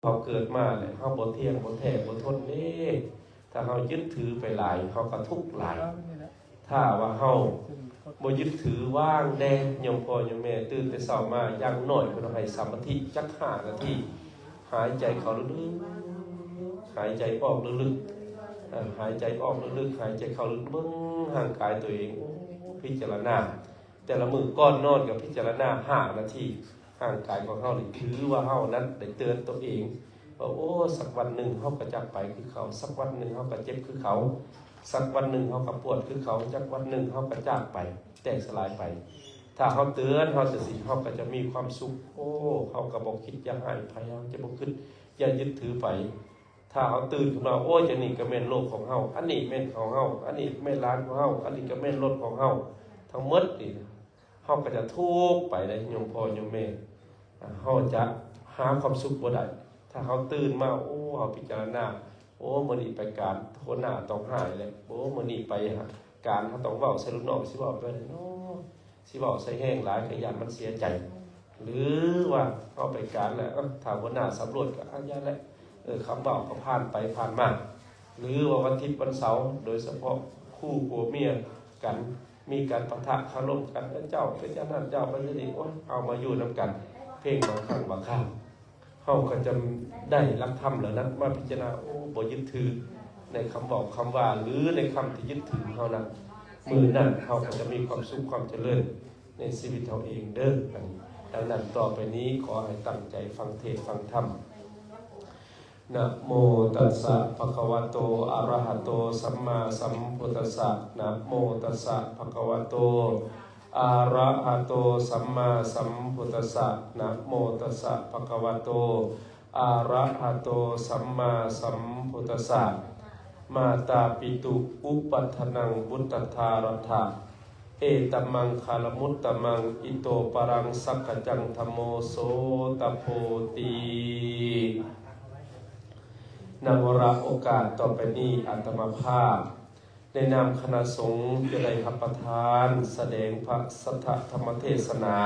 ເຮົາເກີດມາແລ້ວ ເຮົາບໍ່ທ່ຽງ ບໍ່ແທ້ ບໍ່ທົນເດ້. ຖ້າເຮົາຍຶດຖືໄປຫຼາຍ ເຮົາກໍທຸກຫຼາຍ. ຖ້າວ່າເຮົາບໍ່ຍຶດຖື ວາງແດ່ ໂຍມພໍ່ໂຍມແມ່ ຕື່ນແຕ່ເຊົ້າມາ ຢ່າງໜ້ອຍເພິ່ນໃຫ້ສະມາທິຈັກຫ້ານາທີ ຫາຍໃຈເຂົ້າເລິກໆ ຫາຍໃຈອອກເລິກໆ ເອີ ຫາຍໃຈອອກເລິກໆ ຫາຍໃຈເຂົ້າເລິກ ເບິ່ງຮ່າງກາຍຕົວເອງ ໂອ້ ພິຈາລະນາ ແຕ່ລະມື້ກ່ອນນອນກໍພິຈາລະນາຫ້ານາທີ. ຮ່າງກາຍຂອງເຮົານີ້ ຖືວ່າເຮົານັ້ນໄດ້ເຕືອນຕົວເອງວ່າ ໂອ້ ສັກວັນໜຶ່ງເຮົາກໍຈາກໄປຄືເຂົາ, ສັກວັນໜຶ່ງເຮົາກໍເຈັບຄືເຂົາ, ສັກວັນໜຶ່ງເຮົາກໍປວດຄືເຂົາ, ຈັກວັນໜຶ່ງເຮົາກໍຈາກໄປ ແຕກສະຫຼາຍໄປ. ຖ້າເຮົາເຕືອນເຮົາຈັ່ງຊີ້ ເຮົາກໍຈະມີຄວາມສຸກ. ໂອ້ ເຮົາກໍບໍ່ຄິດຢາກໃຫ້ໃຜ, ເຮົາຈະບໍ່ຄິດຢາກຍຶດຖືໃຜ. ຖ້າເຮົາຕື່ນຂຶ້ນມາ ໂອ້ຍ ອັນນີ້ກໍແມ່ນໂລກຂອງເຮົາ, ອັນນີ້ແມ່ນຂອງເຮົາ, ອັນນີ້ແມ່ນຫຼານຂອງເຮົາ, ອັນນີ້ກໍແມ່ນລົດຂອງເຮົາ ທັງໝົດນີ້ ເຮົາກໍຈະທຸກໄປເດ້ ໂຍມພໍ່ໂຍມແມ່. ເຮົາຈະຫາຄວາມສຸກບໍ່ໄດ້ ຖ້າເຮົາຕື່ນມາ ໂອ້ ເຮົາພິຈາລະນາ ໂອ້ ມື້ນີ້ໄປການ ຫົວໜ້າຕ້ອງຮ້າຍແຫຼະ, ໂອ້ ມື້ນີ້ໄປຫາການ ເຮົາຕ້ອງເວົ້າໃສ່ລູກນ້ອງ ຊິເວົ້າແບບໃດເນາະ? ຊິເວົ້າໃສ່ແຮງຫຼາຍກໍຢ້ານມັນເສຍໃຈ. ຫຼືວ່າເຮົາໄປການແລ້ວ ເອີ ຖ້າຫົວໜ້າສຳຫຼວດກໍ ອາ ຢ່າແຫຼະ, ເອີ ຄຳເວົ້າກໍຜ່ານໄປຜ່ານມາ. ຫຼືວ່າວັນທິດວັນເສົາ ໂດຍສະເພາະຄູ່ຜົວເມຍກັນ ມີການປະທະຄາລົມກັນ, ເອີ ເຈົ້າເປັນຢ່າງນັ້ນ ເຈົ້າເປັນຢ່າງນີ້, ໂອ້ຍ ເອົາມາຢູ່ນຳກັນ ເພງບາງຄັ້ງບາງຄາວ ເຮົາກໍຈະໄດ້ຫຼັກທຳເຫຼົ່ານັ້ນມາພິຈາລະນາ, ໂອ້ ບໍ່ຍຶດຖືໃນຄຳເວົ້າຄຳວ່າ ຫຼືໃນຄຳທີ່ຍຶດຖືເຮົານັ້ນ, ມື້ນັ້ນເຮົາກໍຈະມີຄວາມສຸກຄວາມຈະເລີນໃນຊີວິດເຮົາເອງເດີ້. ອັນ ດັ່ງນັ້ນ ຕໍ່ໄປນີ້ຂໍໃຫ້ຕັ້ງໃຈຟັງເທດຟັງທຳ. ນະໂມຕັດສະ ພະຄະວະໂຕ ອະລະຫະໂຕ ສຳມາສຳພຸດທັດສະ. ນະໂມຕັດສະ ພະຄະວະໂຕ ອະລະຫະໂຕ ສຳມາສຳພຸດທັດສະ. ນະໂມຕັດສະ ພະຄະວະໂຕ ອະລະຫະໂຕ ສຳມາສຳພຸດທັດສະ. ມາຕາປິຕຸ ອຸປັດຖານັງ ບຸດຕະທາລັດຖະ ເອຕະມັງຄະລະມຸດຕະມັງ ອິໂຕປະລັງ ສັກກະຈັງທຳໂມ ໂສຕະໂພຕິ. ນະ ວາລະໂອກາດຕໍ່ໄປນີ້ ອາດຕະມາພາບ ໃນນາມຄະນະສົງ ຈະໄດ້ຮັບປະທານສະແດງພະສັດທະທຳມະເທສະໜາ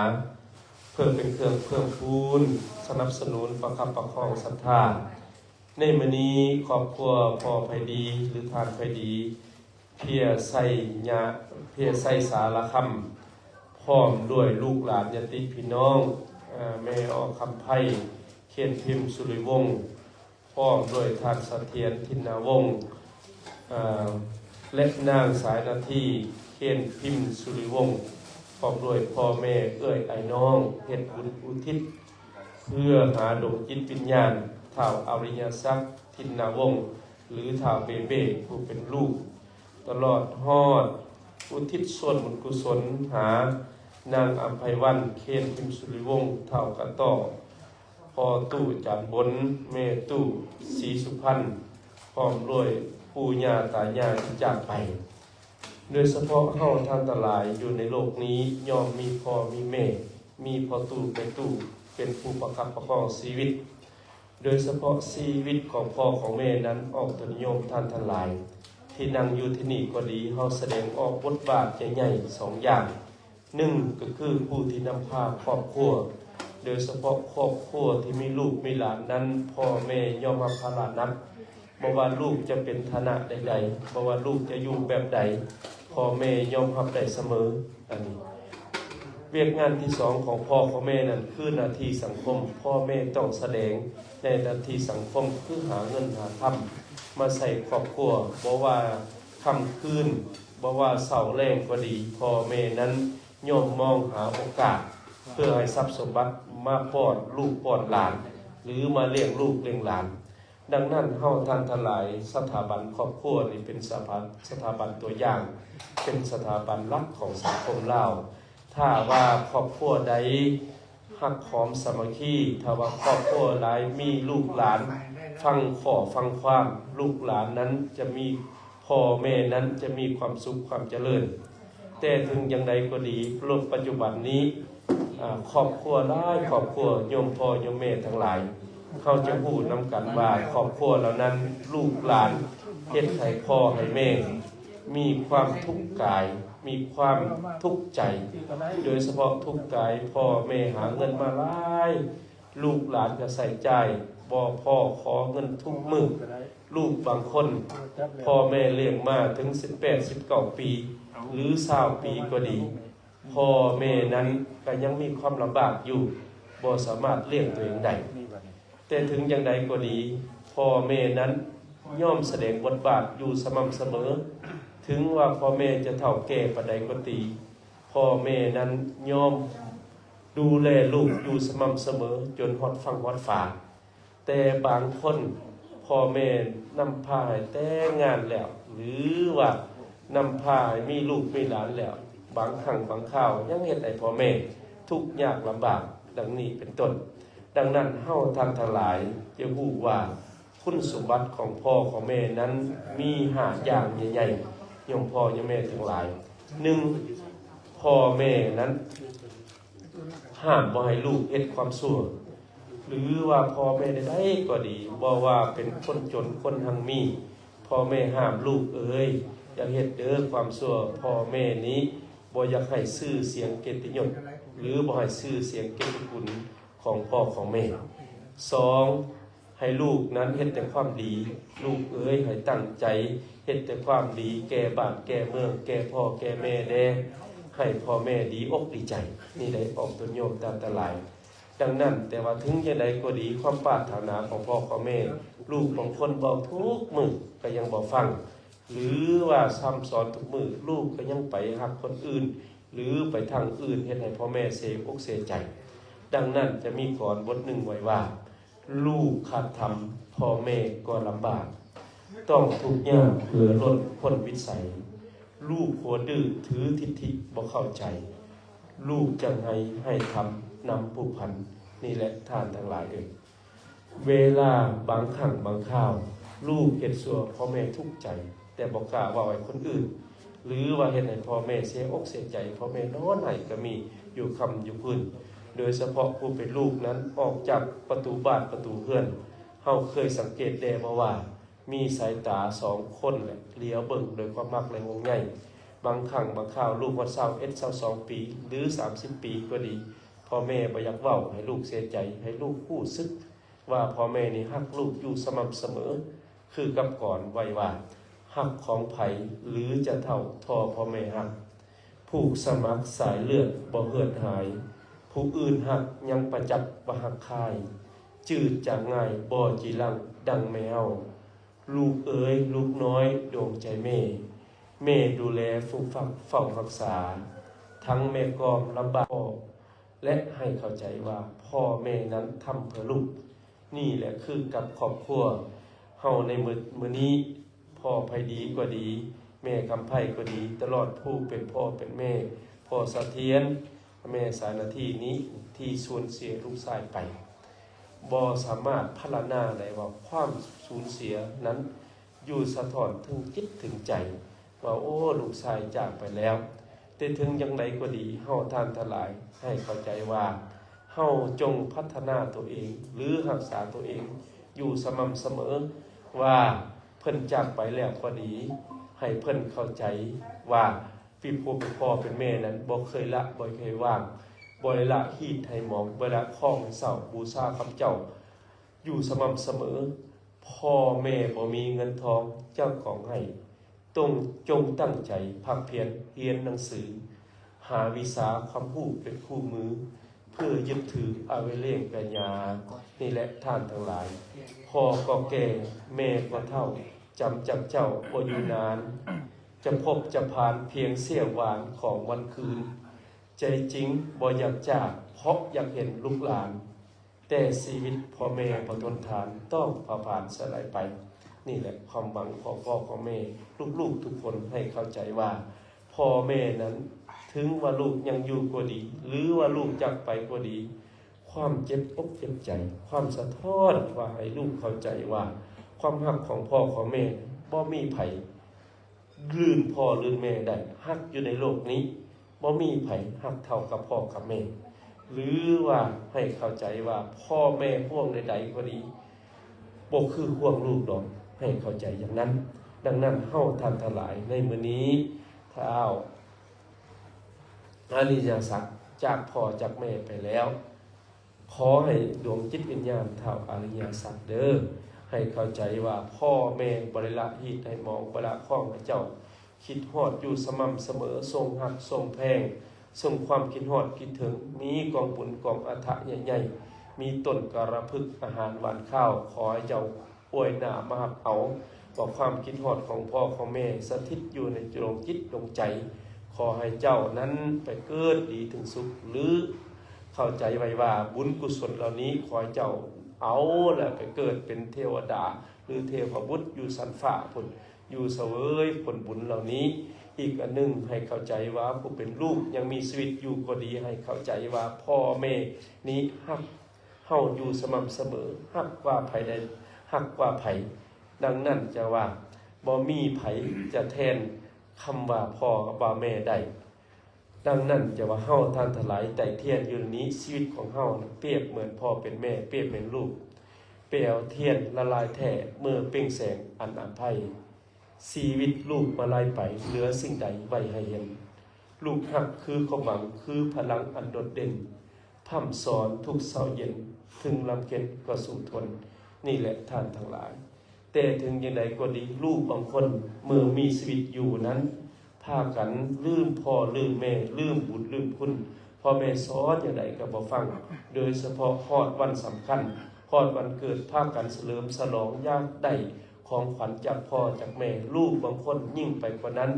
ເພື່ອເປັນເຄື່ອງເພີ່ມພູນ ສະໜັບສະໜູນ ປະຄັບປະຄອງສັດທາ. ໃນມື້ນີ້ ຄອບຄົວພໍ່ໄພດີ ຫຼື ທ່ານໄພດີ ເພຍໄຊຍະ ເພຍໄຊສາລະຄຳ ພ້ອມດ້ວຍລູກຫຼານຍາດຕິພີ່ນ້ອງ ເອີ ແມ່ອອກຄຳໄພ ເຄນພິມ ສຸລິວົງ ພ້ອມດ້ວຍທ່ານສະຖຽນ ທິນນາວົງ ເອີ ແລະ ນາງສາຍນາທີ ເຄນພິມ ສຸລິວົງ ພ້ອມດ້ວຍພໍ່ແມ່ເອື້ອຍອ້າຍນ້ອງ ເຮັດບຸນອຸທິດ ເພື່ອຫາດົວງຈິດວິນຍານ ທ້າວອາລິຍະສັກ ທິນນາວົງ ຫຼື ທ້າວເບເບ້ ຜູ້ເປັນລູກ, ຕະຫຼອດຮອດອຸທິດສ່ວນບຸນກຸສົນຫານາງອຳໄພວັນ ເຄນພິມ ສຸລິວົງ, ທ້າວກະຕໍ້, ພໍ່ຕູ້ ຈານບົນ, ແມ່ຕູ້ ສີສຸພັນ ພ້ອມດ້ວຍປູ່ຍ່າຕາຍາຍທີ່ຈາກໄປ. ໂດຍສະເພາະເຮົາທ່ານທັງຫຼາຍຢູ່ໃນໂລກນີ້ ຍ່ອມມີພໍ່ມີແມ່, ມີພໍ່ຕູ້ແມ່ຕູ້ ເປັນຜູ້ປະຄັບປະຄອງຊີວິດ. ໂດຍສະເພາະຊີວິດຂອງພໍ່ຂອງແມ່ນັ້ນ ອອກຕົນໂຍມທ່ານທັງຫຼາຍ ທີ່ນັ່ງຢູ່ທີ່ນີ້ກໍດີ, ເຮົາສະແດງອອກບົດບາດໃຫຍ່ໆສອງຢ່າງ. ໜຶ່ງ ກໍຄືຜູ້ທີ່ນຳພາຄອບຄົວ, ໂດຍສະເພາະຄອບຄົວທີ່ມີລູກມີຫຼານນັ້ນ ພໍ່ແມ່ຍອມຮັບພາລະໜັກ. ບໍ່ວ່າລູກຈະເປັນຖານະໃດໆ, ບໍ່ວ່າລູກຈະຢູ່ແບບໃດ, ພໍ່ແມ່ຍອມຮັບໄດ້ສະເໝີ. ອັນນີ້ ວຽກງານທີສອງຂອງພໍ່ຂອງແມ່ນັ້ນ ຄືໜ້າທີ່ສັງຄົມ. ພໍ່ແມ່ຕ້ອງສະແດງໃນໜ້າທີ່ສັງຄົມ ຄືຫາເງິນຫາຄຳມາໃຊ້ຄອບຄົວ. ບໍ່ວ່າຄ່ຳຄືນ, ບໍ່ວ່າເຊົ້າແລງກໍດີ, ພໍ່ແມ່ນັ້ນຍ່ອມມອງຫາໂອກາດ ເພື່ອໃຫ້ຊັບສົມບັດມາປ້ອນລູກປ້ອນຫຼານ ຫຼື ມາລ້ຽງລູກລ້ຽງຫຼານ. ດັ່ງນັ້ນ ເຮົາທ່ານທັງຫຼາຍ, ສະຖາບັນຄອບຄົວນີ້ເປັນສະຖາ ສະຖາບັນຕົວຢ່າງ, ເປັນສະຖາບັນຫຼັກຂອງສັງຄົມລາວ. ຖ້າວ່າຄອບຄົວໃດຮັກຫອມສາມັກຄີ, ຖ້າວ່າຄອບຄົວໃດມີລູກຫຼານຟັງຂໍ້ຟັງຄວາມ, ລູກຫຼານນັ້ນຈະມີ ພໍ່ແມ່ນັ້ນຈະມີຄວາມສຸກຄວາມຈະເລີນ. ແຕ່ເຖິງຢ່າງໃດກໍດີ, ໂລກປັດຈຸບັນນີ້ ອາ ຄອບຄົວຫຼາຍຄອບຄົວ, ໂຍມພໍ່ໂຍມແມ່ທັງຫຼາຍ, ເຮົາຈະຮູ້ນຳກັນວ່າຄອບຄົວເຫຼົ່ານັ້ນ ລູກຫຼານເຮັດໃຫ້ພໍ່ໃຫ້ແມ່ມີຄວາມທຸກກາຍ, ມີຄວາມທຸກໃຈ, ໂດຍສະເພາະທຸກກາຍ, ພໍ່ແມ່ຫາເງິນມາຫຼາຍ, ລູກຫຼານກໍໃຊ້ຈ່າຍ ບໍ່ພໍຂໍເງິນທຸກມື້. ລູກບາງຄົນ ພໍ່ແມ່ລ້ຽງມາເຖິງສິບແປດ ສິບເກົ້າປີ ຫຼື ຊາວປີກໍດີ, ພໍ່ແມ່ນັ້ນກໍຍັງມີຄວາມລຳບາກຢູ່, ບໍ່ສາມາດລ້ຽງຕົວເອງໄດ້. ແຕ່ເຖິງຢ່າງໃດກໍດີ, ພໍ່ແມ່ນັ້ນຍອມສະແດງບົດບາດຢູ່ສະໝ່ຳສະເໝີ. ເຖິງວ່າພໍ່ແມ່ຈະເຖົ້າແກ່ປານໃດກໍດີ, ພໍ່ແມ່ນັ້ນຍອມດູແລລູກຢູ່ສະໝ່ຳສະເໝີຈົນຮອດຝັ່ງຮອດຝາ. ແຕ່ບາງຄົນ ພໍ່ແມ່ນຳພາໃຫ້ແຕ່ງງານແລ້ວ ຫຼືວ່ານຳພາໃຫ້ມີລູກມີຫຼານແລ້ວ, ບາງຄັ້ງບາງຄາວຍັງເຮັດໃຫ້ພໍ່ແມ່ທຸກຍາກລຳບາກ ດັ່ງນີ້ເປັນຕົ້ນ. ດັ່ງນັ້ນ ເຮົາທ່ານທັງຫຼາຍຈະຮູ້ວ່າຄຸນສົມບັດຂອງພໍ່ຂອງແມ່ນັ້ນມີຫ້າຢ່າງໃຫຍ່ໆ ໂຍມພໍ່ໂຍມແມ່ທັງຫຼາຍ. ໜຶ່ງ, ພໍ່ແມ່ນັ້ນ ຫ້າມບໍ່ໃຫ້ລູກເຮັດຄວາມຊົ່ວ ຫຼືວ່າພໍ່ແມ່ໃດໆກໍດີ, ບໍ່ວ່າເປັນຄົນຈົນຄົນຮັ່ງມີ, ພໍ່ແມ່ຫ້າມລູກເອີຍ ຢ່າເຮັດເດີຄວາມຊົ່ວ. ພໍ່ແມ່ນີ້ບໍ່ຢາກໃຫ້ຊື່ສຽງກຽດຕິຍົດ ຫຼືບໍ່ໃຫ້ຊື່ສຽງກຽດຕິຄຸນຂອງພໍ່ຂອງແມ່. ສອງ, ໃຫ້ລູກນັ້ນເຮັດແຕ່ຄວາມດີ. ລູກເອີຍ ໃຫ້ຕັ້ງໃຈເຮັດແຕ່ຄວາມດີແກ່ບ້ານແກ່ເມືອງ ແກ່ພໍ່ແກ່ແມ່ແດ່, ໃຫ້ພໍ່ແມ່ດີອົກດີໃຈ. ນີ້ໄດ້ອອກຕົນໂຍມຕາມຕະຫຼາຍ. ດັ່ງນັ້ນ ແຕ່ວ່າເຖິງຢ່າງໃດກໍດີ, ຄວາມປາດຖະໜາຂອງພໍ່ຂອງແມ່, ລູກບາງຄົນເວົ້າທຸກມື້ກໍຍັງບໍ່ຟັງ, ຫຼືວ່າຊ້ຳສອນທຸກມື້, ລູກກໍຍັງໄປຮັກຄົນອື່ນ ຫຼືໄປທາງອື່ນ, ເຮັດໃຫ້ພໍ່ແມ່ເສຍອົກເສຍໃຈ. ດັ່ງນັ້ນ ຈະມີກອນບົດໜຶ່ງໄວ້ວ່າ ລູກຂາດທຳ ພໍ່ແມ່ກໍລຳບາກ, ຕ້ອງທຸກຍາກເພື່ອຫຼົ່ນພົ້ນວິໄສ. ລູກຫົວດື້ຖືທິດຖິບໍ່ເຂົ້າໃຈ, ລູກຈັ່ງໃຫ້ໃຫ້ທຳນຳຜູ້ພັນ. ນີ້ແຫຼະທ່ານທັງຫຼາຍເອີຍ, ເວລາບາງຄັ້ງບາງຄາວ ລູກເຮັດຊົ່ວພໍ່ແມ່ທຸກໃຈ, ແຕ່ບໍ່ກ້າເວົ້າໃຫ້ຄົນອື່ນ ຫຼືວ່າເຮັດໃຫ້ພໍ່ແມ່ເສຍອົກເສຍໃຈ, ພໍ່ແມ່ນອນໄຫ້ກໍມີຢູ່ຄ່ຳຢູ່ຄືນ. ໂດຍສະເພາະຜູ້ເປັນລູກນັ້ນ ອອກຈາກປະຕູບ້ານປະຕູເຮືອນ, ເຮົາເຄີຍສັງເກດແດ່ບໍ່ວ່າ ມີສາຍຕາສອງຄົນແຫຼະ ຫຼຽວເບິ່ງດ້ວຍຄວາມຮັກ ແລະ ຫ່ວງໃຍ. ບາງຄັ້ງບາງຄາວ ລູກຮອດຊາວເອັດ ຊາວສອງປີ ຫຼື ສາມສິບປີກໍດີ, ພໍ່ແມ່ບໍ່ຢາກເວົ້າໃຫ້ລູກເສຍໃຈ, ໃຫ້ລູກຮູ້ສຶກວ່າພໍ່ແມ່ນີ້ຮັກລູກຢູ່ສະໝ່ຳສະເໝີ. ຄືກັບກອນໄວ້ວ່າ ຮັກຂອງໃຜ ຫຼື ຈະເທົ່າທໍ່ພໍ່ແມ່ຮັກ. ຜູກສະໝັກສາຍເລືອດບໍ່ເຫືອດຫາຍ, ຜູ້ອື່ນຮັກຍັງປະຈັກວ່າຮັກຄາຍ, ຈືດຈາງງ່າຍບໍ່ຈີລັງດັ່ງແມ່ເຮົາ. ລູກເອີຍ ລູກນ້ອຍດວງໃຈແມ່, ແມ່ດູແລຟູຟັກເຝົ້າຮັກສາ, ທັງແມ່ກອມລຳບາກພໍ່ ແລະ ໃຫ້ເຂົ້າໃຈວ່າພໍ່ແມ່ນັ້ນທຳເພື່ອລູກ. ນີ້ແຫຼະຄືກັບຄອບຄົວເຮົາໃນມື້ ມື້ນີ້, ພໍ່ໄພດີກໍດີ, ແມ່ຄຳໄພກໍດີ, ຕະຫຼອດຜູ້ເປັນພໍ່ເປັນແມ່, ພໍ່ສະຖຽນ, ແມ່ສານະທີນີ້ ທີ່ສູນເສຍລູກຊາຍໄປ, ບໍ່ສາມາດພັນລະນາໄດ້ວ່າຄວາມສູນເສຍນັ້ນຢູ່ສະທ້ອນເຖິງຈິດເຖິງໃຈວ່າ ໂອ້ ລູກຊາຍຈາກໄປແລ້ວ. ແຕ່ເຖິງຢ່າງໃດກໍດີ, ເຮົາທ່ານທັງຫຼາຍໃຫ້ເຂົ້າໃຈວ່າ ເຮົາຈົ່ງພັດທະນາຕົວເອງ ຫຼື ຮັກສາຕົວເອງຢູ່ສະໝ່ຳສະເໝີ, ວ່າເພິ່ນຈາກໄປແລ້ວກໍດີ, ໃຫ້ເພິ່ນເຂົ້າໃຈວ່າ ເປັນຜູ້ເປັນພໍ່ເປັນແມ່ນັ້ນ ບໍ່ເຄີຍລະ ບໍ່ເຄີຍວາງ, ບໍ່ໄດ້ລະຮີດໃຫ້ໝອງ, ບໍ່ໄດ້ລະຄອງໃຫ້ເຊົ່າ, ບູຊາຄຳເຈົ້າຢູ່ສະໝ່ຳສະເໝີ. ພໍ່ແມ່ບໍ່ມີເງິນທອງຈັກກອງໃຫ້, ຈົ່ງ ຈົ່ງຕັ້ງໃຈພາກພຽນຮຽນໜັງສື, ຫາວິຊາຄວາມຮູ້ເປັນຄູ່ມື, ເພື່ອຍຶດຖືເອົາໄວ້ລ້ຽງກັນຍາ. ນີ້ແຫຼະທ່ານທັງຫຼາຍ, ພໍ່ກໍແກ່ ແມ່ກໍເຖົ້າ, ຈຳຈັກເຈົ້າບໍ່ຢູ່ນານ, ຈະພົບຈະຜ່ານພຽງເສ້ຽວວານຂອງວັນຄືນ. ໃຈຈິງບໍ່ຢາກຈາກ ເພາະຢາກເຫັນລູກຫຼານ, ແຕ່ຊີວິດພໍ່ແມ່ບໍ່ທົນທານ ຕ້ອງຜ່າຜ່ານສະໄລໄປ. ນີ້ແຫຼະຄວາມຫວັງຂອງພໍ່ຂອງແມ່, ລູກໆທຸກຄົນໃຫ້ເຂົ້າໃຈວ່າ ພໍ່ແມ່ນັ້ນ ເຖິງວ່າລູກຍັງຢູ່ກໍດີ ຫຼືວ່າລູກຈາກໄປກໍດີ, ຄວາມເຈັບອົກເຈັບໃຈ, ຄວາມສະທ້ອນວ່າໃຫ້ລູກເຂົ້າໃຈວ່າ ຄວາມຮັກຂອງພໍ່ຂອງແມ່ບໍ່ມີໃຜ ລື່ນພໍ່ລື່ນແມ່ໄດ້, ຮັກຢູ່ໃນໂລກນີ້ບໍ່ມີໃຜຮັກເທົ່າກັບພໍ່ກັບແມ່, ຫຼືວ່າໃຫ້ເຂົ້າໃຈວ່າພໍ່ແມ່ຫ່ວງໃດໆກໍດີ ບໍ່ຄືຫ່ວງລູກດອກ, ໃຫ້ເຂົ້າໃຈຢ່າງນັ້ນ. ດັ່ງນັ້ນ ເຮົາທ່ານທັງຫຼາຍໃນມື້ນີ້ ທ້າວອະລິຍະສັກຈາກພໍ່ຈາກແມ່ໄປແລ້ວ, ຂໍໃຫ້ດວງຈິດວິນຍານທ້າວອະລິຍະສັກເດີ ໃຫ້ເຂົ້າໃຈວ່າພໍ່ແມ່ບໍ່ໄດ້ລະຮີດໃຫ້ໝອງ ບໍ່ລະຄອງໃຫ້ເຈົ້າ ຄິດຮອດຢູ່ສະໝ່ຳສະເໝີ ຊົງຮັກຊົງແພງ ຊົງຄວາມຄິດຮອດຄິດເຖິງ ມີກອງບຸນກອງອັດຖະໃຫຍ່ໆ ມີຕົ້ນກະລະພຶກອາຫານຫວານຄາວ ຂໍໃຫ້ເຈົ້າ ອວຍໜ້າມາຮັບເອົາ ວ່າຄວາມຄິດຮອດຂອງພໍ່ຂອງແມ່ສະຖິດຢູ່ໃນດວງຈິດດວງໃຈ ຂໍໃຫ້ເຈົ້ານັ້ນໄປເກີດດີເຖິງສຸກ ຫຼື ເຂົ້າໃຈໄວ້ວ່າບຸນກຸສົນເຫຼົ່ານີ້ ຂໍໃຫ້ເຈົ້າເອົາ ແລະ ໄປເກີດເປັນເທວະດາ ຫຼື ເທວະບຸດຢູ່ຊັ້ນຟ້າພຸ້ນ ຢູ່ສະເຫວີຍຜົນບຸນເຫຼົ່ານີ້. ອີກອັນໜຶ່ງ ໃຫ້ເຂົ້າໃຈວ່າຜູ້ເປັນລູກຍັງມີຊີວິດຢູ່ກໍດີ ໃຫ້ເຂົ້າໃຈວ່າພໍ່ແມ່ນີ້ຮັກ ເຮົາຢູ່ສະໝ່ຳສະເໝີ ຮັກກວ່າໃຜໃດ ຮັກກວ່າໃຜ. ດັ່ງນັ້ນຈະວ່າ ບໍ່ມີໃຜຈະແທນຄຳວ່າພໍ່ວ່າແມ່ໄດ້. ດັ່ງນັ້ນຈະວ່າ ເຮົາທ່ານທັງຫຼາຍໄຕ້ທຽນຢູ່ນີ້ ຊີວິດຂອງເຮົານະ ປຽບເໝືອນພໍ່ເປັນແມ່ ປຽບເໝືອນລູກ ແປວທຽນລະລາຍແທ້ ເມື່ອເປັ່ງແສງອັນອະໄພ. ຊີວິດລູກມາລາຍໄປ ເຫຼືອສິ່ງໃດໄວ້ໃຫ້ເຫັນ? ລູກຮັກຄືຄວາມຫວັງ ຄືພະລັງອັນໂດດເດັ່ນ ພ້ຳສອນທຸກເຊົ້າເຢັນ ເຖິງລຳເຄັນກໍສູ້ທົນ. ນີ້ແຫຼະທ່ານທັງຫຼາຍ ແຕ່ເຖິງຢ່າງໃດກໍດີ ລູກບາງຄົນເມື່ອມີຊີວິດຢູ່ນັ້ນ ພາກັນລືມພໍ່ລືມແມ່ ລືມບຸນລືມຄຸນ ພໍ່ແມ່ສອນຢ່າງໃດກໍບໍ່ຟັງ ໂດຍສະເພາະຮອດວັນສຳຄັນ ຮອດວັນເກີດ ພາກັນສະເຫຼີມສະຫຼອງ ຢາກໄດ້ ຂອງຂວັນຈາກພໍ່ຈາກແມ່. ລູກບາງຄົນຍິ່ງໄປກວ່ານັ້ນ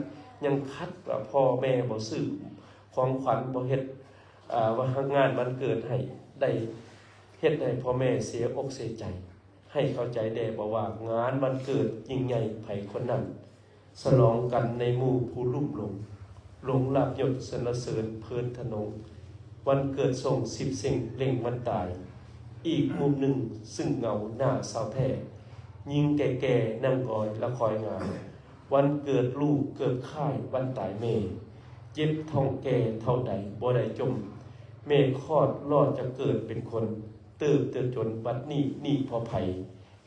ຍັງຂັດວ່າພໍ່ແມ່ບໍ່ຊື້ຂອງຂວັນ ບໍ່ເຮັດ ເອີ ວ່າງານວັນເກີດໃຫ້ ໄດ້ເຮັດໃຫ້ພໍ່ແມ່ເສຍອົກເສຍໃຈ. ໃຫ້ເຂົ້າໃຈແດ່ບໍ່ວ່າງານວັນເກີດຍິ່ງໃຫຍ່ໃຜຄົນນັ້ນ ສະຫຼອງກັນໃນໝູ່ຜູ້ລຸ່ມຫຼົງ ຫຼົງລາບຍົດສັນລະເສີນເພີນທະນົງ ວັນເກີດສົ່ງສິບເສັງເລັ່ງວັນຕາຍ. ອີກມຸມໜຶ່ງຊຶ້ງເຫງົາໜ້າສາວແທ້ ຍິງແກ່ໆນັ່ງກອຍລະຄອຍງາມ ວັນເກີດລູກເກີບຄ້າຍວັນຕາຍແມ່ ເຈັບທ້ອງແກ່ເທົ່າໃດບໍ່ໄດ້ຈົ່ມ ແມ່ຄອດລໍຈະເກີດເປັນຄົນ ເຕີບແຕ່ຈົນບັດນີ້ໜີເພາະໃຜ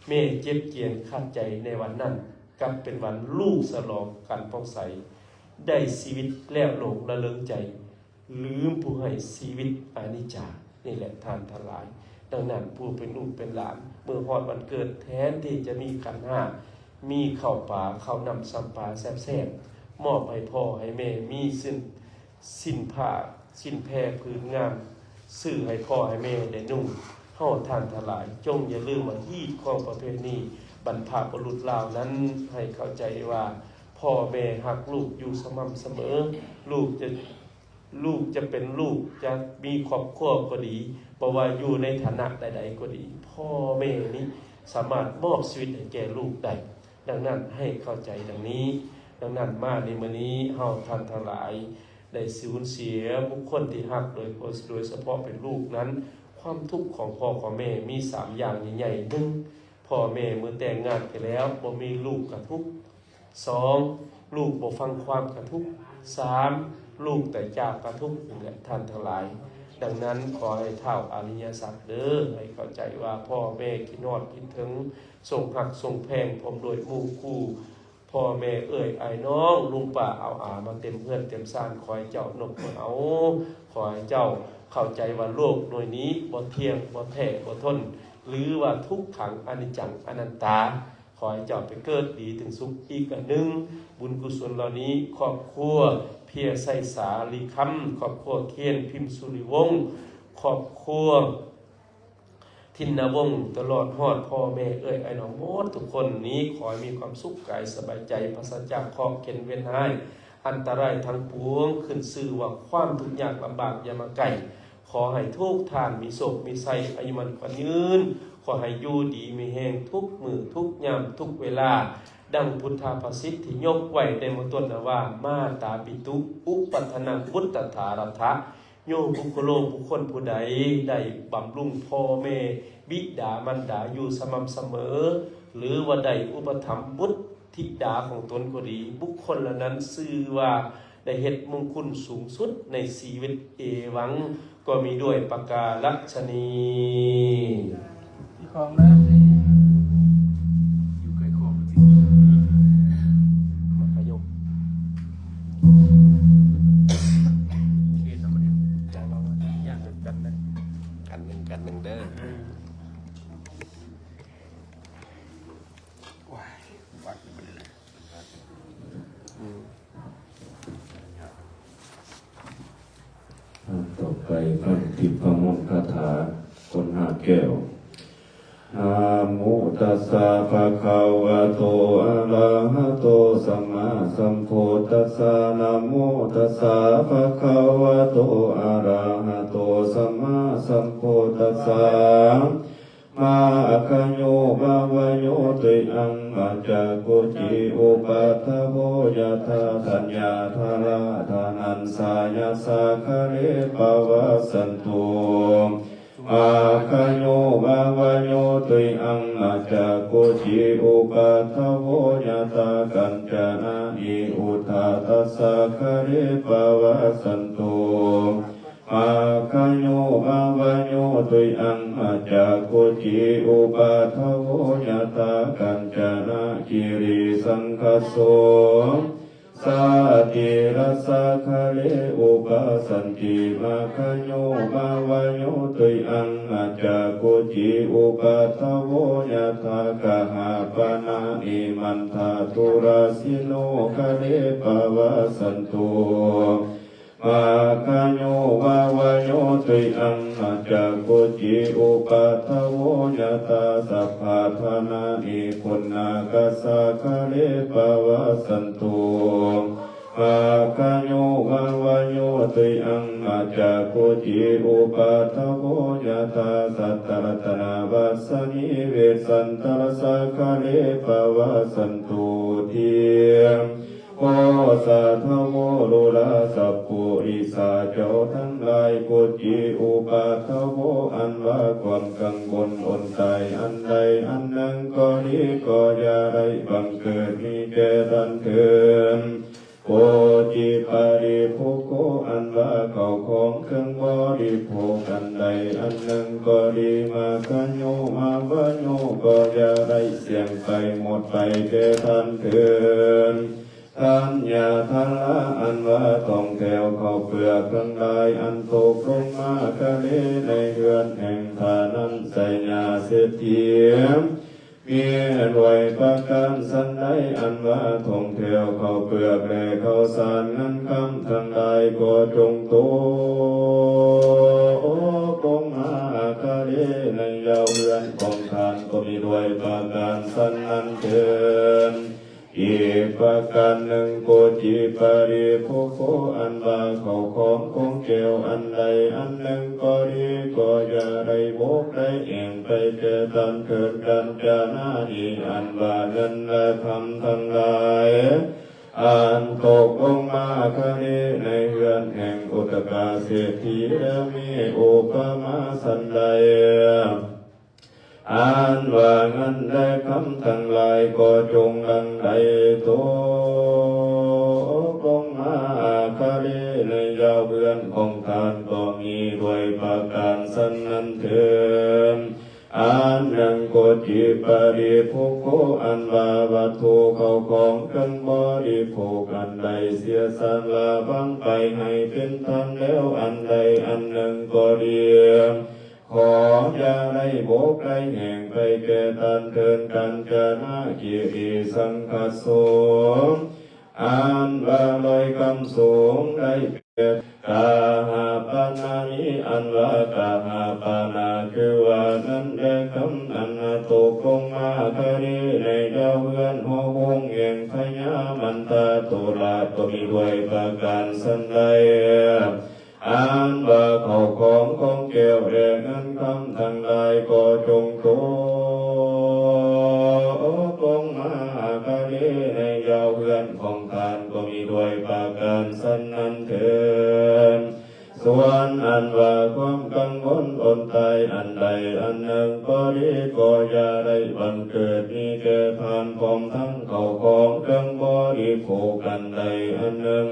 ແມ່ເຈັບຈຽນຂາດໃຈໃນວັນນັ້ນ ກັບເປັນວັນລູກສະຫຼອງກັນຜ່ອງໃສ ໄດ້ຊີວິດແລ້ວຫຼົງລະເລີງໃຈ ລືມຜູ້ໃຫ້ຊີວິດອະນິດຈາ. ນີ້ແຫຼະທ່ານທັງຫຼາຍ ດັ່ງນັ້ນຜູ້ເປັນລູກເປັນຫຼານ ເມື່ອຮອດວັນເກີດ ແທນທີ່ຈະມີຂັນຫ້າ ມີເຂົ້າປາ ເຂົ້ານ້ຳຊຳປາແຊບໆ ມອບໃຫ້ພໍ່ໃຫ້ແມ່ ມີສິ້ນ ສິ້ນຜ້າສິ້ນແພຜືນງາມ ຊື້ໃຫ້ພໍ່ໃຫ້ແມ່ໄດ້ນຸ່ງ. ເຮົາທ່ານທັງຫຼາຍ ຈົ່ງຢ່າລືມວ່າຮີດຄອງປະເພນີບັນພະບຸລຸດລາວນັ້ນ ໃຫ້ເຂົ້າໃຈວ່າ ພໍ່ແມ່ຮັກລູກຢູ່ສະໝ່ຳສະເໝີ. ລູກຈະ ລູກຈະເປັນລູກ ຈະມີຄອບຄົວກໍດີ ບໍ່ວ່າຢູ່ໃນຖານະໃດໆກໍດີ ພໍ່ແມ່ນີ້ສາມາດມອບຊີວິດໃຫ້ແກ່ລູກໄດ້. ດັ່ງນັ້ນໃຫ້ເຂົ້າໃຈດັ່ງນີ້. ດັ່ງນັ້ນມາໃນມື້ນີ້ ເຮົາທ່ານທັງຫຼາຍໄດ້ສູນເສຍບຸກຄົນທີ່ຮັກ ໂດຍ ໂດຍສະເພາະເປັນລູກນັ້ນ ຄວາມທຸກຂອງພໍ່ຂອງແມ່ມີສາມຢ່າງໃຫຍ່ໆ ໜຶ່ງ ພໍ່ແມ່ເມື່ອແຕ່ງງານກັນແລ້ວບໍ່ມີລູກກະທຸກ, ສອງ ລູກບໍ່ຟັງຄວາມກະທຸກ, ສາມ ລູກຕາຍຈາກກະທຸກ. ນີ້ແຫຼະທ່ານທັງຫຼາຍ. ດັ່ງນັ້ນຂໍໃຫ້ທ້າວອະລິຍະສັກເດີ ໃຫ້ເຂົ້າໃຈວ່າພໍ່ແມ່ຄິດຮອດຄິດເຖິງ ຊົງຮັກຊົງແພງ ພ້ອມດ້ວຍໝູ່ຄູ່ ພໍ່ແມ່ເອື້ອຍອ້າຍນ້ອງ ລຸງປ້າອາວອາ ມາເຕັມເຮືອນເຕັມຊານ. ຂໍໃຫ້ເຈົ້ານົບມືເອົາ ຂໍໃຫ້ເຈົ້າເຂົ້າໃຈວ່າໂລກໜ່ວຍນີ້ບໍ່ທ່ຽງ ບໍ່ແທ້ ບໍ່ທົນ ຫຼືວ່າທຸກຂັງ ອະນິດຈັງ ອະນັດຕາ. ຂໍໃຫ້ເຈົ້າໄປເກີດດີເຖິງສຸກ. ອີກອັນໜຶ່ງ ບຸນກຸສົນເຫຼົ່ານີ້ ຄອບຄົວເພຍໄຊສາລີຄຳ, ຄອບຄົວຄຽນພິມສຸລິວົງ, ຄອບຄົວ ທິນນະວົງ ຕະຫຼອດຮອດພໍ່ແມ່ເອື້ອຍອ້າຍນ້ອງໝົດທຸກຄົນນີ້ ຂໍໃຫ້ມີຄວາມສຸກກາຍສະບາຍໃຈ ປາສະຈາກເຄາະເຂັນເວນຮ້າຍ ອັນຕະລາຍທັງປວງ ຂຶ້ນຊື່ວ່າຄວາມທຸກຍາກລຳບາກຢ່າມາໃກ້. ຂໍໃຫ້ທຸກທ່ານມີໂຊກມີໄຊ ອາຍຸໝັ້ນຂວັນຍືນ, ຂໍໃຫ້ຢູ່ດີມີແຮງທຸກມື້ທຸກຍາມທຸກເວລາ, ດັ່ງພຸດທະພາສິດທີ່ຍົກໄວ້ໃນເບື້ອງຕົ້ນນະວ່າ ມາຕາປິຕຸ ອຸປັດຖະນັງ ວຸດຕະຖາລັດຖະ. ໂຍບຸກໂຄໂລ ບຸກຄົນຜູ້ໃດໄດ້ບຳລຸງພໍ່ແມ່ບິດາມານດາຢູ່ສະໝ່ຳສະເໝີ ຫຼືວ່າໄດ້ອຸປະຖຳບຸດທິດາຂອງຕົນກໍດີ, ບຸກຄົນເຫຼົ່ານັ້ນຊື່ວ່າໄດ້ເຮັດມຸງຄຸນສູງສຸດໃນຊີວິດ. ເອວັງ ກໍມີດ້ວຍປະກາລະຊະນີ. ທີ່ຂອງເດີ ຢູ່ໃກ້ຄອງມັນຊິ ມັນຂະຍົບ ເຂດນຳມັນ ຈັງເອົາ ຢ້ານກັນນະ ກັນໜຶ່ງ ກັນໜຶ່ງ ຕໍ່ໄປຟັງທິບພະມົງຄາຖາ ຄົນຫາແກ້ວ. ນະໂມຕັດສະ ພະຄະວະໂຕ ອະລະຫະໂຕ ສຳມາສຳພຸດທັດສະ. ນະໂມຕັດສະ ພະຄະວະໂຕ ອະລະຫະໂຕ ສຳມາສຳພຸດທັດສະ. ມາຄະໂຍ ວາວະໂຍ ຕຸຍອັງ ມັດຈະກຸຈີ ອຸປັດຖະໂວ ຍະຖາ ທັນຍາທາລາ ທະນັນສາຍະ ສາຄະເລ ປະວັດສັນຕຸ. ມາຄະໂຍ ວາວະໂຍ ຕຸຍອັງ ມັດຈະກຸຈີ ອຸປັດຖະໂວ ຍະຖາ ກັນຈະນະນີ ອຸທາ ຕັດສາຄະເລ ປະວັດສັນຕຸ. ມາຄະໂຍ ວາວະໂຍ ຕຸຍອັງ ມັດຈະກຸຈີ ອຸປັດຖະໂວ ຍະຖາ ກັນຈະນະກິຣິ ສັງຄະໂສ ສາຕິລະ ສາຄະເລ ອຸປະສັນຕິ. ມາຄະໂຍ ວາວະໂຍ ຕຸຍອັງ ມັດຈະກຸຈີ ອຸປັດຖະໂວ ຍະຖາ ກະຫາປະນະນີ ມັນທາ ຕຸລາສິໂນ ຄະເລ ປະວັດສັນຕຸ. ມາຄະໂຍ ວາວະໂຍ ຕຸຍອັງ ມັດຈະກຸຈີ ອຸປັດຖະໂວ ຍະຖາ ສັບພາທະນະນີ ຄຸນນາກະ ສາຄະເລ ປະວັດສັນຕຸ. ມາຄະໂຍ ວາວະໂຍ ຕຸຍອັງ ມັດຈະກຸຈີ ອຸປັດຖະໂວ ຍະຖາ ສັດຕະລັດຕະນະວັດສະນີ ເວດສັນຕະລະ ສາຄະເລ ປະວັດສັນຕຸ ທີ ໂພ ສາທະໂວ ໂລລາ ສັບປູລິສາ ເຈົ້າທັງຫຼາຍ ກຸຈີ ອຸປາທະໂວ ອັນວ່າຄວາມກັງວົນອົນຕາຍ ອັນໃດອັນໜຶ່ງກໍດີ ກໍຢ່າໄດ້ບັງເກີດມີແກ່ທ່ານເທີນ ໂກຈີປະລິໂພໂຄ ອັນວ່າເຂົ້າຂອງເຄື່ອງບໍລິໂພກ ອັນໃດອັນໜຶ່ງກໍດີ ມາຄະໂຍ ມາວະໂຍ ກໍຢ່າໄດ້ສ່ຽງໄປໝົດໄປແກ່ທ່ານເທີນ ທັນຍາທາລາ ອັນວ່າທ່ອງແຖວເຂົ້າເປືອກທັງຫຼາຍ ອັນຕົກລົງມາຄະເລໃນເຮືອນແຫ່ງທ່ານນັ້ນ ໄຊຍາເສດຖີ ມີດ້ວຍປະການສັນໃດ ອັນວ່າທ່ອງແຖວເຂົ້າເປືອກ ແລະ ເຂົ້າສານເງິນຄຳທັງຫຼາຍ ກໍຈົ່ງຕົກລົງມາຄະເລໃນເຫຍົາເຮືອນຂອງທ່ານ ກໍມີດ້ວຍປະການສັນນັ້ນເທີນ. ອີກປະການໜຶ່ງ ໂກຈີປະລິໂພໂຄ ອັນວ່າເຂົ້າຂອງຂອງແກ້ວ ອັນໃດອັນໜຶ່ງກໍດີ ກໍຢ່າໄດ້ບົກໄດ້ແຫງໄປແກ່ທ່ານເທີນ ກັນຈະນະນີ ອັນວ່າເງິນ ແລະ ຄຳທັງຫຼາຍ ອັນຕົກລົງມາຄະເລໃນເຮືອນແຫ່ງອຸດຕະກາເສດຖີ ແລະ ມີອຸປະມາສັນໃດ ອັນວ່າເງິນ ແລະ ຄຳທັງຫຼາຍ ກໍຈົ່ງຫຼັ່ງໄຫຼຕົກລົງມາຄະເລໃນເຫຍົາເຮືອນຂອງທ່ານ ກໍມີດ້ວຍປະການສັນນັ້ນເທີນ. ອັນໜຶ່ງ ໂກຈີປະລິໂພໂຄ ອັນວ່າວັດຖຸເຂົ້າຂອງເຄື່ອງບໍລິໂພກ ອັນໄດ້ເສຍສະຫຼະວາງໄປໃຫ້ເປັນທານແລ້ວ ອັນໃດອັນໜຶ່ງກໍດີ ຂໍຢ່າໄດ້ບົກໄດ້ແຫງໄປແກ່ທ່ານເທີນ ກັນຈະນະກິລິສັງຄະໂສ ອັນວ່າລອຍຄຳສູງໄດ້ແກ່ ກະຫາປະນານີ ອັນວ່າກະຫາປະນາ ຄືວ່າເງິນ ແລະ ຄຳ ອັນຕົກລົງມາຄະເລໃນເຫຍົາເຮືອນຫົວໂຮງແຫ່ງພະຍາມັນທາໂຕລາດ ກໍມີດ້ວຍປະການສັນໃດ ອັນວ່າເຂົ້າຂອງຂອງແກ້ວ ແລະ ເງິນຄຳທັງຫຼາຍ ກໍຈົ່ງຕົກລົງມາຄະເລໃນເຫຍົາເຮືອນຂອງທ່ານ ກໍມີດ້ວຍປະການສັນນັ້ນເທີນ. ສ່ວນອັນວ່າຄວາມກັງວົນອົນຕາຍ ອັນໃດອັນໜຶ່ງກໍດີ ກໍຢ່າໄດ້ບັງເກີດມີແກ່ທ່ານ ພ້ອມທັງເຂົ້າຂອງເຄື່ອງບໍລິໂພກ ອັນໃດອັນໜຶ່ງ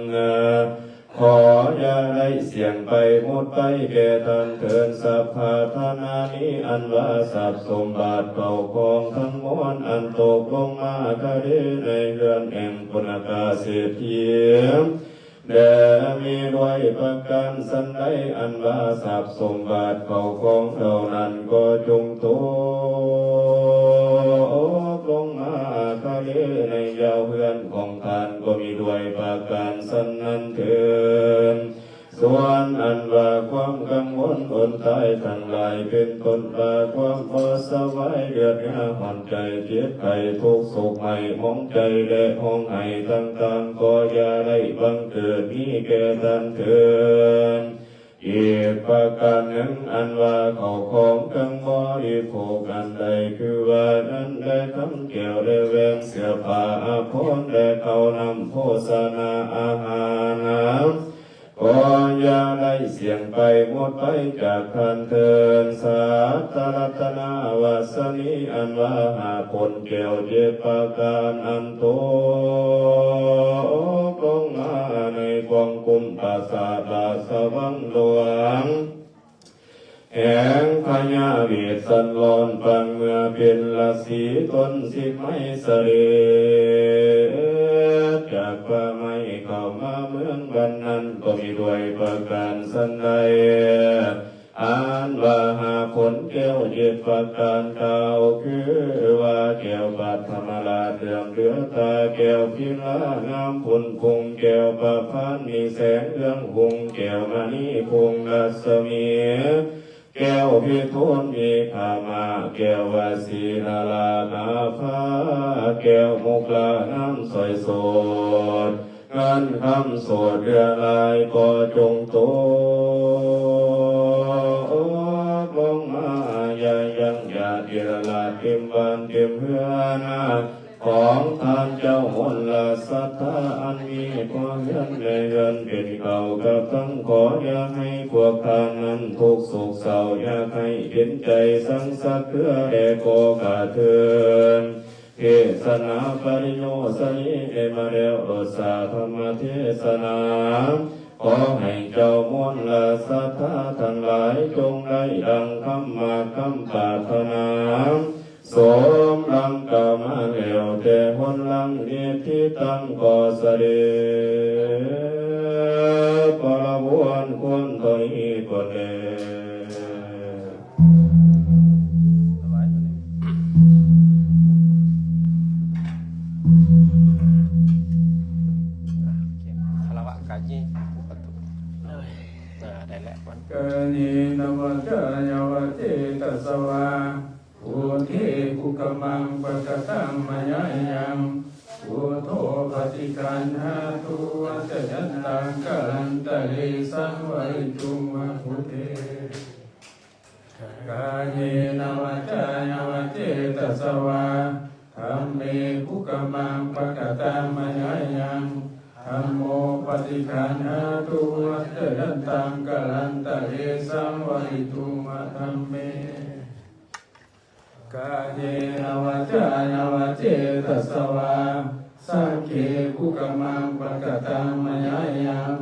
ຂໍຢ່າໄດ້ສ່ຽງໄປໝົດໄປແກ່ທ່ານເທີນ ສັບພາທະນານີ ອັນວ່າຊັບສົມບັດເຂົ້າຂອງທັງມວນ ອັນຕົກລົງມາຄະເລໃນເຮືອນແຫ່ງປຸນນະກາເສດຖີ ແດ່ມີດ້ວຍປະການສັນໃດ ອັນວ່າຊັບສົມບັດເຂົ້າຂອງເຫຼົ່ານັ້ນ ກໍຈົ່ງຕົກລົງມາຄະເລໃນ ຜ່ານກໍມີດ້ວຍປະການສັນນັ້ນເທີ້ນ. ສ່ວນອັນວ່າຄວາມກັງວົນອົນຕາຍທັງຫຼາຍ ເປັນຕົ້ນວ່າຄວາມບໍ່ສະບາຍ ເດືອດເນື້ອຮ້ອນໃຈ ເຈັບໄຂ້ທຸກໂສກໄໝ້ໝອງໃຈ ແລະຮ້ອງໄຫ້ຕ່າງໆ ກໍຢ່າໄດ້ບັງເກີດມີແກ່ທ່ານເທີ້ນ. ອີກປະການໜຶ່ງ ອັນວ່າເຂົ້າຂອງເຄື່ອງບໍລິໂພກອັນໃດ ຄືວ່າເງິນ ແລະ ຄຳແກ້ວ ແລະ ແຫວນ ເສື້ອຜ້າອາພອນ ແລະ ເຂົ້ານ້ຳໂພຊະນາອາຫານ ກໍຢ່າໄດ້ສ່ຽງໄປໝົດໄປຈາກທ່ານເທີ້ນ. ສັດຕະລັດຕະນາວັດສະນີ ອັນວ່າຫາກຜົນແກ້ວເຈັດປະການ ອັນຕົກລົງມາໃນກວາງກຸມປາສາດລາຊະວັງຫຼວງ ແຫ່ງພະຍາເວດສັນລອນປາງເມື່ອເປັນລາສີຕົ້ນສິບໄມສະເດດ ຈາກປ່າໄມ້ເຂົ້າມາເມືອງບັນນັ້ນ ກໍມີດ້ວຍປະການສັນໃດ ອັນວ່າຫາກຜົນແກ້ວເຈັດປະການ ກ່າວຄືວ່າ ແກ້ວປັດຖະມະລາດເຫຼື້ອມເຫຼືອຕາ ແກ້ວພິລາງາມພຸ້ນພຸງ ແກ້ວປະພານມີແສງເຮືອງຮຸ່ງ ແກ້ວມະນີພຸ່ງລັດສະໝີ ແກ້ວພິທູນມີຄາມະ ແກ້ວວາສີນາລານາພາ ແກ້ວມຸກລາງາມສອຍໂສດ ເງິນຄຳໂສດເຫຼືອຫຼາຍກໍຈົ່ງຕົກລົງມາ ຢ່າຢັ້ງຍາດເອລະລາດເຕັມບ້ານເຕັມເຮືອນ ຂອງທ່ານເຈົ້າມົນລະສັດທາ ອັນມີພໍ່ເຮືອນແມ່ເຮືອນເປັນເກົ່າກັບທັງຂໍ ຢ່າໃຫ້ພວກທ່ານນັ້ນທຸກໂສກເສົ້າ ຢ່າໃຫ້ເປັນໃຈສັງສະເຄືອແດ່ກໍກະເທີນ. ເທດສະໜາປະລິໂຍສະນີໄດ້ມາແລ້ວ ໂລດສາທຳມະເທດສະໜາ ຂໍໃຫ້ເຈົ້າມົນລະສັດທາທັງຫຼາຍ ຈົ່ງໄດ້ດັ່ງຄຳມາກຄຳປາດຖະໜາ ສົມດັ່ງກ່າວມາແລ້ວແຕ່ຫົນຫຼັງ ນິດທິຕັງກໍສະເດັດ ປະລະບວນຄວນເທົ່ານີ້ກ່ອນແລ. ຄາລະວະກາຍະ ວັດຖຸ ໄດ້ແລ້ວ ກາເຍນະວາຈາຍະວະເຈຕະສະວາ ພຸດເທ ຄຸກະມັງ ປະກະຕັງ ມະຍາຍັງ ພຸດໂທ ປະຕິຄັນຫາຕຸ ອາຈະຍັນຕັງ ກາລັນຕະເລ ສັງວາລິຕຸງ ວະ ພຸດເທ ກາເຍນະວາຈາຍະວະເຈຕະສະວາ ທຳເມ ຄຸກະມັງ ປະກະຕັງ ມະຍາຍັງ ທຳໂມ ປະຕິຄັນຫາຕຸ ອາຈະຍັນຕັງ ກາລັນຕະເລ ສັງວາລິຕຸງ ວະ ທຳເມ ກາເຍນະວາຈາຍະວະເຈຕະສະວາ ສັງເຄ ຄຸກະມັງ ປະກະຕັງ ມະຍາຍັງ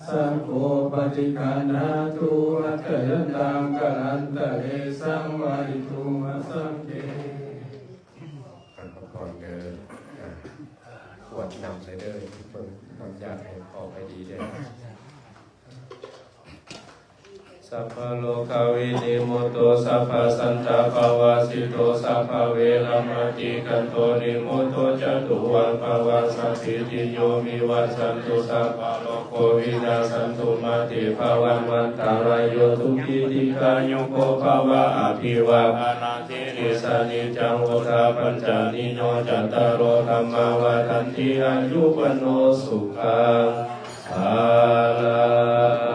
ສັງໂຄ ປະຕິຄັນຫາຕຸ ອາຈະຍັນຕັງ ກາລັນຕະເລ ສັງວາລິຕຸງ ວະ ສັງເຄ ອັນພັກຜ່ອນເດີ ອາ ກວດນ້ຳເດີ ເບິ່ງນ້ຳຢາໃຫ້ອອກໃຫ້ດີເດີ. ສັບພະໂລກາວິນິມຸດໂຕ ສັບພະສັນຕາປະວາສິໂຕ ສັບພະເວລະມະຕິກັນໂຕ ນິມຸດໂຕຈະຕຸວັງພະວັງ ສັບພິຕິໂຍວິວັດສັນຕຸ ສັບພະໂລໂກວິນາສັນຕຸ ມາເຕພະວັງວັນຕະລາໂຍ ສຸຂີ ດີຄາຍຸໂກ ພະວະ ອະພິວາທະນະ ຊີລິສະ ນິດຈັງ ວຸດທາ ປັນຈາ ນິໂນ ຈັດຕາໂລ ທຳມາ ວັດທັນຕິ ອາຍຸ ວັນໂນ ສຸຂັງ ພະລັ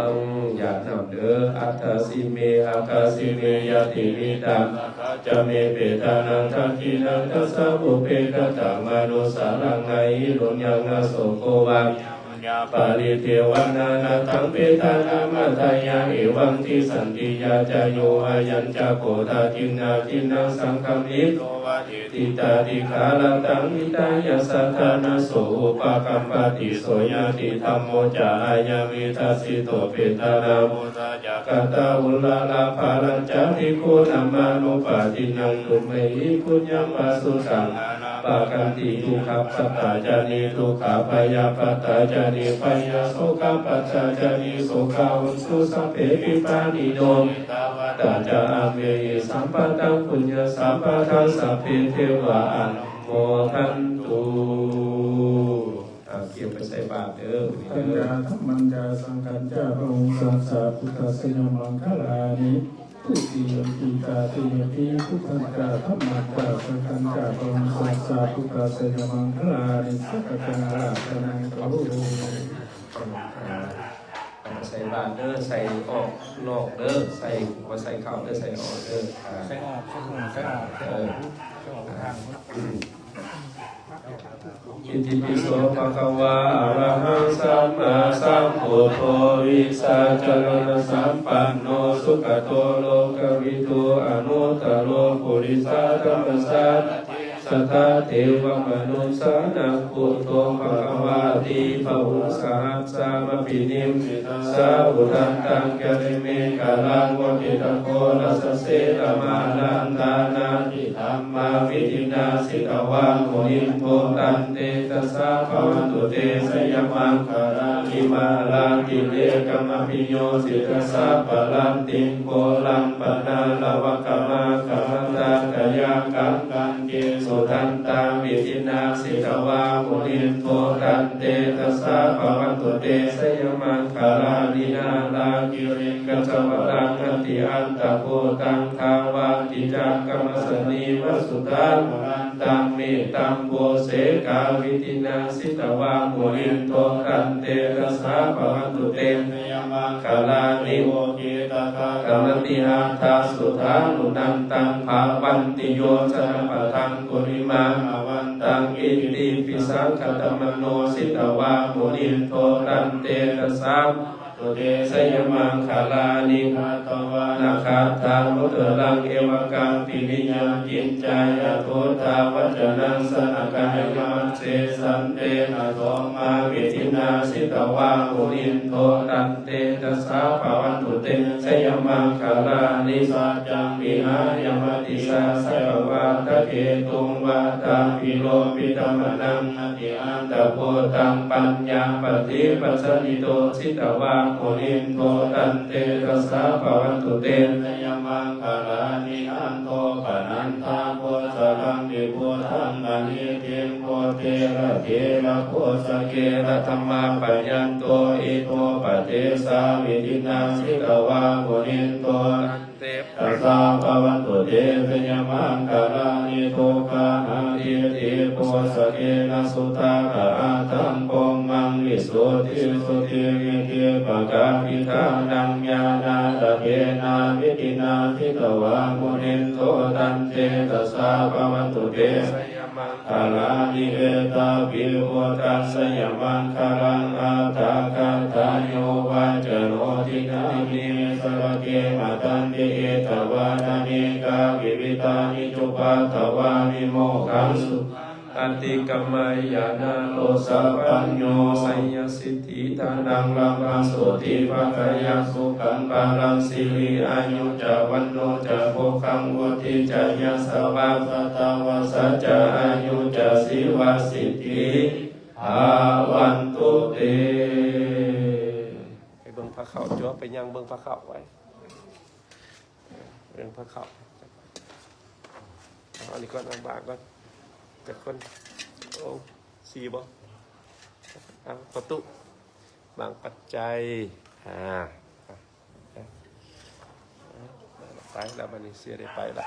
ງ ຢາດນ້ຳເດີ ອັດຖະສິເມ ອັກຂະສິເມ ຍະຕິວິຕັງ ສາຄາຈະເມ ເປຕານັງ ທັກຂິນັງ ທັດສະ ປຸບເປ ກະຕະມະນຸດສານັງ ນະຫິ ໂຣນຍັງ ອະໂສໂກ ວາຍາ ມະຍາ ປະລິເທວະນາ ນະທັງ ເປຕານັງ ມະທະຍາ ເອວັງ ຕິສັນຕິຍາ ຈະໂຍ ອາຍັນຈະ ໂກ ທາ ທິນນາທິນນະ ສັງຄະມິໂຕ ວະ ເທ ທິຕາທິຄາລະຕັງ ຫິຕາຍະ ສະຖານະໂສ ອຸປະຄຳປະຕິ ໂສຍາຕິທຳໂມ ຈະ ອາຍາ ວິທັດສິໂຕ ເປຕານັງ ໂພຊາ ຈະ ກະຕາ ອຸລາລາ ພາລະ ຈາຕິໂກ ນະມານຸປາທິນັງ ຕຸມະຫິ ປຸນຍັງ ພະສຸຕັງ ອານາ ປະກັນຕິ ທຸກຂະປັດຕາ ຈະ ນີ ທຸກຂະ ພະຍາປັດຕາ ຈະ ນີ ພະຍາ ໂສກະປັດຕາ ຈະ ນີ ໂສກາ ໂຫນຕຸ ສັບເພ ວິປານີໂນ ເມຕາ ວັດຕາ ຈະ ອາເມຫິ ສຳປະທັງ ປຸນຍະ ສຳປະທັງ ສັບເພ ເທວາ ອະນຸໂມທັນຕຸ. ກຽມໄປໃສ່ບາດເດີ ພຸດທັນຈະ ທຳມັນຈະ ສັງຄັນຈະ ພະຫຸສັງສາ ພຸດທັດສະຍະມັງຄະລານິ ທຸຕິຍະມະປີຕາຕິຍະມະປີ ພຸດທັນຈະ ທຳມັນຈະ ສັງຄັນຈະ ພະຫຸສັງສາ ພຸດທັດສະຍະມັງຄະລານິ ສັກກະຈັງ ອາຣາທະນັງ ໂຕ ໃສ່ບາດເດີ ໃສ່ອອກນອກເດີ ໃສ່ ບໍ່ໃສ່ເຂົ້າເດີ ໃສ່ອອກເດີ ໃສ່ອອກ ໃສ່ອອກ ໃສ່ອອກ ເອີ ໃສ່ອອກທາງ ອິຕິປິໂສ ພະຄະວາ ອະລະຫັງ ສຳມາສຳພຸດໂທ ວິຊາຈະລະນະສຳປັນໂນ ສຸກະໂຕ ໂລກະວິທູ ອະນຸດຕະໂລ ປຸລິສະທຳມະສາຣະ ສະດາ ເທວະມະນຸດສານັງ ພຸດໂທ ພະຄະວາຕິ ພະຫຸສຫັດສາມະພິນິມມິຕສາ ອຸທັນຕັງ ກະລິເມກະລັງ ໂວທິຕະໂກລະສະເສນະມາລັງ ທານາຕິທຳມາ ວິທິນາ ສິຕະວາ ມຸນິນໂທ ຕັນເຕຈະສາ ພະວັນຕຸເຕ ຊະຍະມັງຄະລານິ ມາລາທິເລກະມະພິໂຍສິຕະສັບພະລັນຕິງ ໂກລັມປະນາລະວະກະມາຄະມະຕາຄະຍາກັງກັນເກສຸທັນຕາ ວິທິນາ ສິຕະວາ ມຸນິນໂທ ຕັນເຕຈະສາ ພະວັນຕຸເຕ ຊະຍະມັງຄະລານິ ນາລາກິຣິງ ກັດສະວະລັງ ອະຕິອັນຕະພູຕັງ ທາວາຕິຈັກກະມັດສະນີ ວະສຸທັງ ອະລັນຕັງ ເມຕັມໂພເສກາ ວິທິນາ ສິຕະວາ ມຸນິນໂທ ຕັນເຕຈະສາ ພະວັນຕຸເຕ ຊະຍະມັງຄະລານິ ໂອກິຕະຄາກະມະຕິຫັດຖະສຸທານຸນັນຕັງ ພາວັນຕິໂຍຊະນະປະທັງ ກຸລິມາລະວັນຕັງ ອິຕິປິສັງຄະຕະມະໂນ ສິຕະວາ ມຸນິນໂທ ຕັນເຕຈະສາ ພະວັນຕຸເຕ ຊະຍະມັງຄະລານິ ຄະຕະວານະຄະຖາມຸດຕະລັງ ເອວະກັງ ປິລິຍາກິນຈາຍະ ພຸດທາວັດຈະນັງ ສະນະກາຍະມັດເສ ສັນເຕນະໂສມາ ວິທິນາ ສິຕະວາ ມຸນິນໂທ ຕັນເຕຈະສາ ພະວັນຕຸເຕ ຊະຍະມັງຄະລານິ ສັດຈັງ ວິຫາຍະມະຕິສາ ສັກກະວາທະເຄຕຸງ ວາຕາພິໂລພິຕະມະນັງ ອະຕິອັນຕະພູຕັງ ປັນຍາປະຕິປັດສະນິໂຕ ສິຕະວາ ມຸນິນໂທ ຕັນເຕຈະສາ ພະວັນຕຸເຕ ຊະຍະມັງຄະລານິ ອັນໂທປະນັນທາ ໂພຊະກັງ ວິພຸດທັງ ມະຫິດຖິງ ໂພເທລະເຖລະໂພຊະເກລະທະມາປະຍັນໂຕ ອິໂທປະເທສາ ວິທິນາ ສິຕະວາ ມຸນິນໂທ ຕັນເຕຈະສາ ພະວັນຕຸເຕ ຊະຍະມັງຄະລານິ ທຸກຂະຫະທິດຖິໂພຊະເກນະ ສຸທາກະອາທັງ ພົມມັງວິສຸດທິສຸດທິງ ອິທິປະກາພິທານັງ ຍານາລະເພນາ ວິທິນາ ສິຕະວາ ມຸນິນໂທ ຕັນເຕຈະສາ ພະວັນຕຸເຕ ຊະຍະມັງຄະລານິ ເອຕາປິ ພຸດທັດສະຍະມັງຄະລັງ ອາຖາກະຖາໂຍ ວາຈະໂນ ທິນານິ ສະລະເກ ມະຕັນຕິ ອິດຖະວາ ນະເນກາວິວິທານິ ຈຸປະຖະວານິ ໂມກຂັງ ສຸ ອະຕິກຳມະຍານາໂລສະປັນໂຍ ໄສຍະສິດທິທານັງ ລຳພັງ ໂສດຖີພະກະຍັງ ສຸຂັງບາລັງ ສິລິອາຍຸຈະ ວັນໂນຈະ ພຸກຂັງ ວຸດທິຈະ ຍະສະວາ ຊະຕະວາສາຈະ ອາຍຸຈະ ຊີວະສິດທິ ພາວັນຕຸເຕ. ໄປເບິ່ງພາເຂົ້າ ຕົວະ ໄປຍ່າງເບິ່ງພາເຂົ້າໄວ້. ເລື່ອງພາເຂົ້າ ເອົາອັນນີ້ກ່ອນ ເອົາບາງກ່ອນ ຈັກຄົນ ໂອ້ ສີ່ບໍ່ ເອົາ ພໍ່ຕູ້ ບາງປັດໄຈ ອ່າ ໄປແລ້ວ ບາດນີ້ເສຍໄດ້ໄປລະ